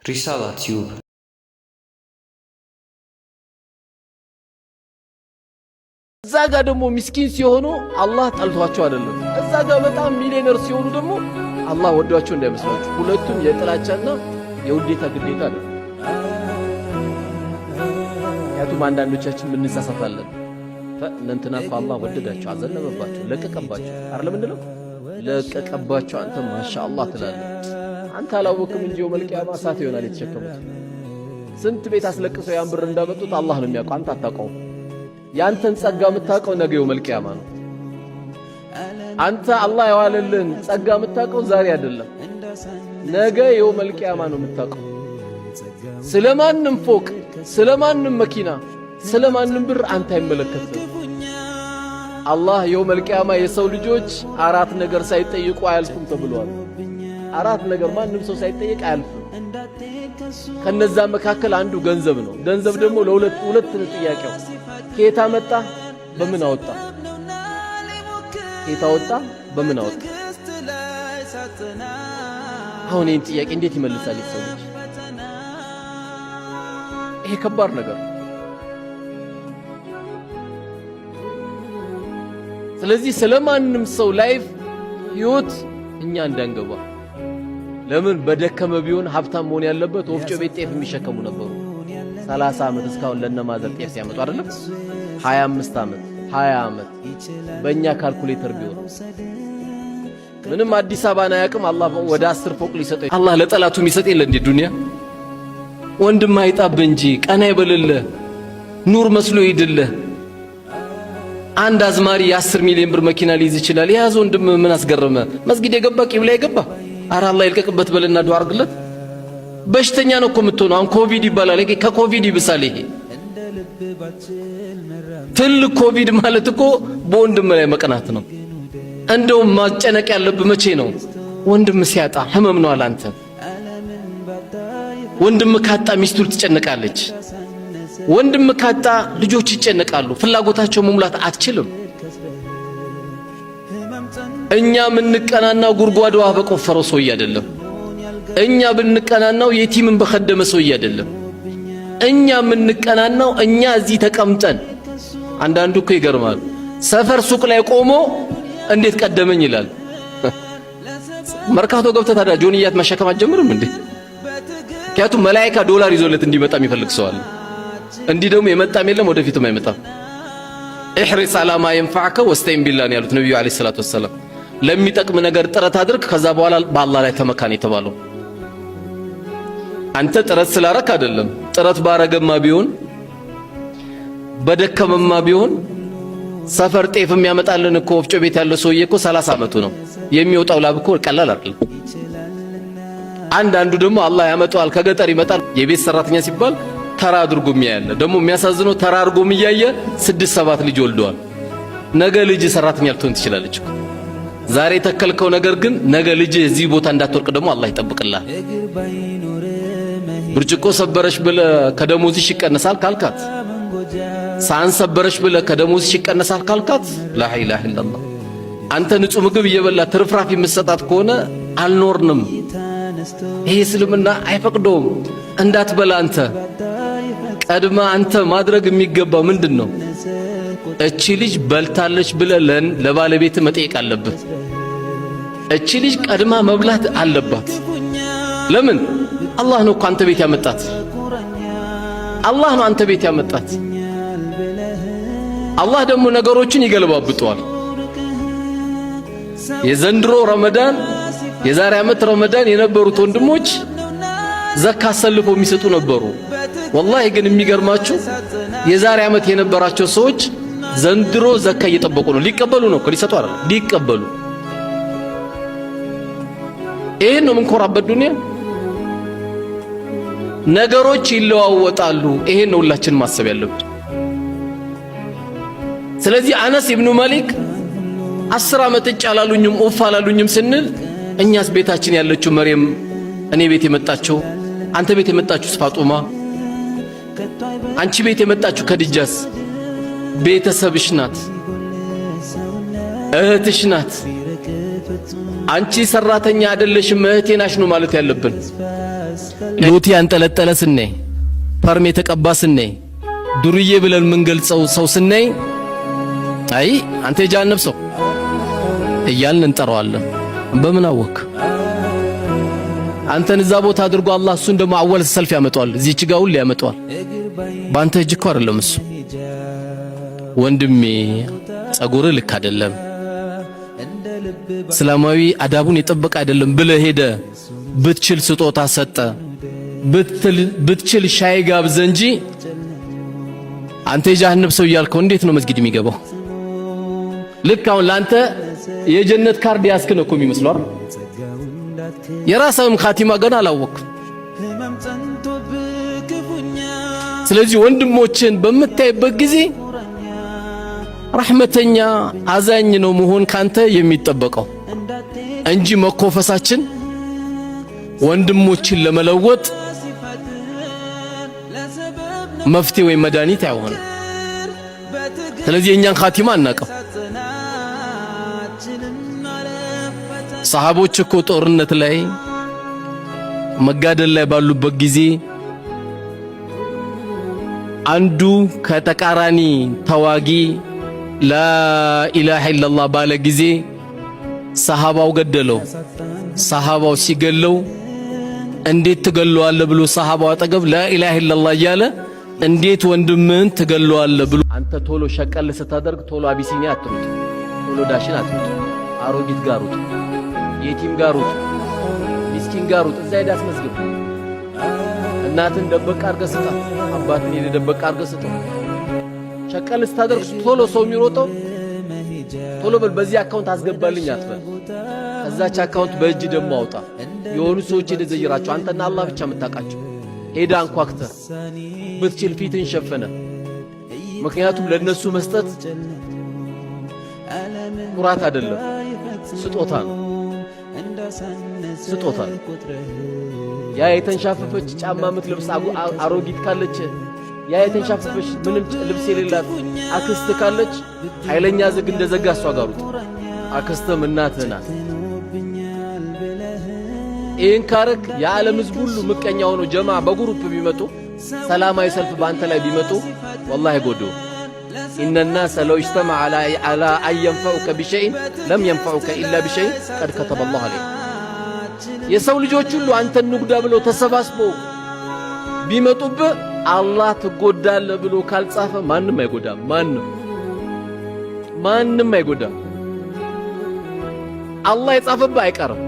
ሪሳላ ቲዩብ። እዛ ጋር ደግሞ ሚስኪን ሲሆኑ አላህ ጠልቷቸው አይደለም። እዛ ጋር በጣም ሚሊዮነር ሲሆኑ ደግሞ አላህ ወዷቸው እንዳይመስላችሁ። ሁለቱም የጥላቻና የውዴታ ግዴታ አይደለም። ምክንያቱም አንዳንዶቻችን እንሳሳታለን። እነንትና እኮ አላህ ወደዳቸው፣ አዘነበባቸው፣ ለቀቀባቸው አይደለም ምንድነው ለቀቀባቸው። አንተ ማሻአላህ ትላለህ። አንተ አላወቅም እንጂ የውመል ቂያማ እሳት ይሆናል የተሸከሙት። ስንት ቤት አስለቅሰው ያን ብር እንዳመጡት አላህ ነው የሚያውቀው፣ አንተ አታውቀውም። ያንተን ጸጋ የምታውቀው ነገ የውመል ቂያማ ነው። አንተ አላህ የዋለልህን ጸጋ የምታውቀው ዛሬ አይደለም፣ ነገ የውመል ቂያማ ነው የምታውቀው። ስለማንም ፎቅ፣ ስለማንም መኪና፣ ስለማንም ብር አንተ አይመለከትም። አላህ የውመል ቂያማ የሰው ልጆች አራት ነገር ሳይጠይቁ አያልፉም ተብሏል። አራት ነገር ማንም ሰው ሳይጠይቅ አያልፍም። ከነዛ መካከል አንዱ ገንዘብ ነው። ገንዘብ ደግሞ ለሁለት ሁለት ነው ጥያቄው። ከየት አመጣ፣ በምን አወጣ? ከየት አወጣ፣ በምን አወጣ? አሁን ይህን ጥያቄ እንዴት ይመልሳል የሰው ልጅ? ይሄ ከባድ ነገር ነው። ስለዚህ ስለማንም ሰው life ህይወት እኛ እንዳንገባ። ለምን በደከመ ቢሆን ሀብታም መሆን ያለበት ወፍጮ ቤት ጤፍ የሚሸከሙ ነበሩ። 30 ዓመት እስካሁን ለነማዘር ጤፍ ሲያመጡ አይደለም 25 ዓመት 20 ዓመት በእኛ ካልኩሌተር ቢሆን ምንም አዲስ አበባን አያውቅም። አላህ ወደ 10 ፎቅ ሊሰጠው አላህ ለጠላቱ የሚሰጥ የለ እንዴ ዱንያ። ወንድም አይጣብ እንጂ ቀና ይበልልህ፣ ኑር መስሎ ይድልህ። አንድ አዝማሪ የ10 ሚሊዮን ብር መኪና ሊይዝ ይችላል። የያዘ ወንድም ምን አስገረመ? መስጊድ የገባ ቂብላ የገባ አረ አላህ ይልቀቅበት በልና ዱዓ አድርግለት። በሽተኛ ነው እኮ የምትሆነው። አሁን ኮቪድ ይባላል። ይሄ ከኮቪድ ይብሳል። ይሄ ትልቅ ኮቪድ ማለት እኮ በወንድም ላይ መቅናት ነው። እንደውም ማጨነቅ ያለብህ መቼ ነው? ወንድም ሲያጣ ህመም ነው አላንተ። ወንድም ካጣ ሚስቱ ትጨነቃለች። ወንድም ካጣ ልጆች ይጨነቃሉ። ፍላጎታቸው መሙላት አትችልም። እኛ የምንቀናናው ጉድጓድ ውሃ በቆፈረው ሰውዬ አይደለም። እኛ ብንቀናናው የቲምን በከደመ ሰውዬ አይደለም። እኛ የምንቀናናው እኛ እዚህ ተቀምጠን፣ አንዳንዱ እኮ ይገርማል። ሰፈር ሱቅ ላይ ቆሞ እንዴት ቀደመኝ ይላል። መርካቶ ገብተህ ታዲያ ጆንያት መሸከም አትጀምርም እንዴ? ምክንያቱም መላኢካ ዶላር ይዞለት እንዲመጣ የሚፈልግ ሰው አለ። እንዲህ ደግሞ የመጣም የለም ወደፊትም አይመጣም። احرص على ما ينفعك واستعن بالله ነው ያሉት ነብዩ عليه الصلاة والسلام። ለሚጠቅም ነገር ጥረት አድርግ፣ ከዛ በኋላ በአላህ ላይ ተመካን የተባለው አንተ ጥረት ስላረክ አይደለም። ጥረት ባረገማ ቢሆን በደከመማ ቢሆን ሰፈር ጤፍ የሚያመጣልን እኮ ወፍጮ ቤት ያለው ሰውዬ እኮ 30 ዓመቱ ነው። የሚወጣው ላብ እኮ ቀላል አይደለም። አንዳንዱ ደግሞ አላህ ያመጣዋል ከገጠር ይመጣል። የቤት ሰራተኛ ሲባል ተራ አድርጎ የሚያያለ ደግሞ የሚያሳዝነው ተራ አድርጎ የሚያየ 6 7 ልጅ ወልደዋል። ነገ ልጅ ሰራተኛ ልትሆን ትችላለች እኮ። ዛሬ የተከልከው ነገር ግን ነገ ልጅ እዚህ ቦታ እንዳትወርቅ ደግሞ አላህ ይጠብቅልሃል። ብርጭቆ ሰበረሽ ብለ ከደሞዝሽ ይቀነሳል ካልካት፣ ሳህን ሰበረሽ ብለ ከደሞዝሽ ይቀነሳል ካልካት፣ لا إله إلا الله። አንተ ንጹህ ምግብ እየበላ ትርፍራፊ የምትሰጣት ከሆነ አልኖርንም። ይሄ እስልምና አይፈቅደውም። እንዳትበላ አንተ ቀድማ አንተ ማድረግ የሚገባው ምንድን ነው? እቺ ልጅ በልታለች ብለህ ለባለቤት መጠየቅ አለብህ። እቺ ልጅ ቀድማ መብላት አለባት። ለምን? አላህ ነው እኮ አንተ ቤት ያመጣት። አላህ ነው አንተ ቤት ያመጣት። አላህ ደግሞ ነገሮችን ይገለባብጠዋል። የዘንድሮ ረመዳን የዛሬ ዓመት ረመዳን የነበሩት ወንድሞች ዘካ አሰልፈው የሚሰጡ ነበሩ። ወላሂ ግን የሚገርማችሁ የዛሬ ዓመት የነበራቸው ሰዎች ዘንድሮ ዘካ እየጠበቁ ነው። ሊቀበሉ ነው እኮ ሊሰጡ አይደለም፣ ሊቀበሉ። ይሄን ነው የምንኮራበት ዱንያ። ነገሮች ይለዋወጣሉ። ይሄን ነው ሁላችን ማሰብ ያለብን። ስለዚህ አነስ ኢብኑ ማሊክ 10 ዓመት እጭ አላሉኝም ኡፍ አላሉኝም ስንል እኛስ ቤታችን ያለችው መርየም፣ እኔ ቤት የመጣችው አንተ ቤት የመጣችው ፋጡማ፣ አንቺ ቤት የመጣችው ከድጃስ ቤተሰብሽ ናት፣ እህትሽ ናት። አንቺ ሰራተኛ አይደለሽም እህቴ ናሽ ነው ማለት ያለብን። ሎቲ ያንጠለጠለ ስናይ፣ perm የተቀባ ስናይ፣ ዱርዬ ብለን የምንገልጸው ሰው ስናይ አይ አንተ የጀሃነም ሰው እያልን እንጠራዋለን። በምን አወክ? አንተን እዛ ቦታ አድርጎ አላህ እሱን ደግሞ أول ሰልፍ ያመጣዋል። እዚች ጋር ሁሉ ያመጣዋል። በአንተ እጅ እኮ አይደለም እሱ። ወንድሜ ጸጉርህ ልክ አይደለም፣ እስላማዊ አዳቡን የጠበቀ አይደለም ብለህ ሄደ ብትችል ስጦታ ሰጠ፣ ብትችል ሻይ ጋብዘ እንጂ አንተ የጀሃነም ሰው እያልከው እንዴት ነው መስጊድ የሚገባው? ልክ አሁን ላንተ የጀነት ካርድ ያስክ ነው እኮ የሚመስለው አይደል? የራስህም ካቲማ ገና አላወቅም። ስለዚህ ወንድሞችን በምታይበት ጊዜ ረሕመተኛ አዛኝ ነው መሆን ካንተ የሚጠበቀው እንጂ መኮፈሳችን ወንድሞችን ለመለወጥ መፍትሄ ወይም መድኃኒት አይሆንም። ስለዚህ የእኛን ካቲማ አናውቅም። ሰሃቦች እኮ ጦርነት ላይ መጋደል ላይ ባሉበት ጊዜ አንዱ ከተቃራኒ ተዋጊ لا إله إلا الله ባለ ጊዜ ሰሃባው ገደለው። ሰሃባው ሲገለው እንዴት ትገለዋለህ ብሎ ሰሃባው አጠገብ لا إله إلا الله እያለ እንዴት ወንድምህን ትገለዋለህ ብሎ አንተ ቶሎ ሸቀል ስታደርግ ቶሎ አቢሲኒያ አትሩጥ፣ ቶሎ ዳሽን አትሩጥ፣ አሮጊት ጋር ሩጥ፣ የቲም ጋር ሩጥ፣ ሚስኪን ጋር ሩጥ። እዛ ሄደህ አስመዝግብ። እናትን ደበቅ አድርገህ ስጣት፣ አባትን ሄደህ ደበቅ አድርገህ ስጠው። ሸቀል ስታደርግ ቶሎ ሰው የሚሮጠው ቶሎ በል በዚህ account አስገባልኝ አትበል። ከዛች account በእጅ ደግሞ አውጣ። የሆኑ ሰዎች ሄደህ ዘይራቸው፣ አንተና አላህ ብቻ የምታውቃቸው። ሄደህ አንኳክተህ ብትችል ፊትን ሸፍነ። ምክንያቱም ለነሱ መስጠት ኩራት አይደለም፣ ስጦታ ነው። ስጦታ ነው። ያ የተንሻፈፈች ጫማ የምትለብስ አሮጊት ካለች፣ ያ የተንሻፈፈች ምንም ልብስ የሌላት አክስት ካለች ኃይለኛ ዝግ እንደዘጋ እሷ ጋር ሩጥ። አክስትም እናትህ ናት። ይህን ካረክ የዓለም ሕዝብ ሁሉ ምቀኛ ሆኖ ጀማ በ group ቢመጡ፣ ሰላማዊ ሰልፍ በአንተ ላይ ቢመጡ والله ጎዶ። إن الناس لو اجتمعوا على أن ينفعوك بشيء لم ينفعوك إلا بشيء قد كتبه الله عليك። የሰው ልጆች ሁሉ አንተን ንጉዳ ብለው ተሰባስቦ ቢመጡብህ አላህ ትጎዳለህ ብሎ ካልጻፈ ማንም አይጎዳም። ማንም ማንም አይጎዳም። አላህ የጻፈብህ አይቀርም።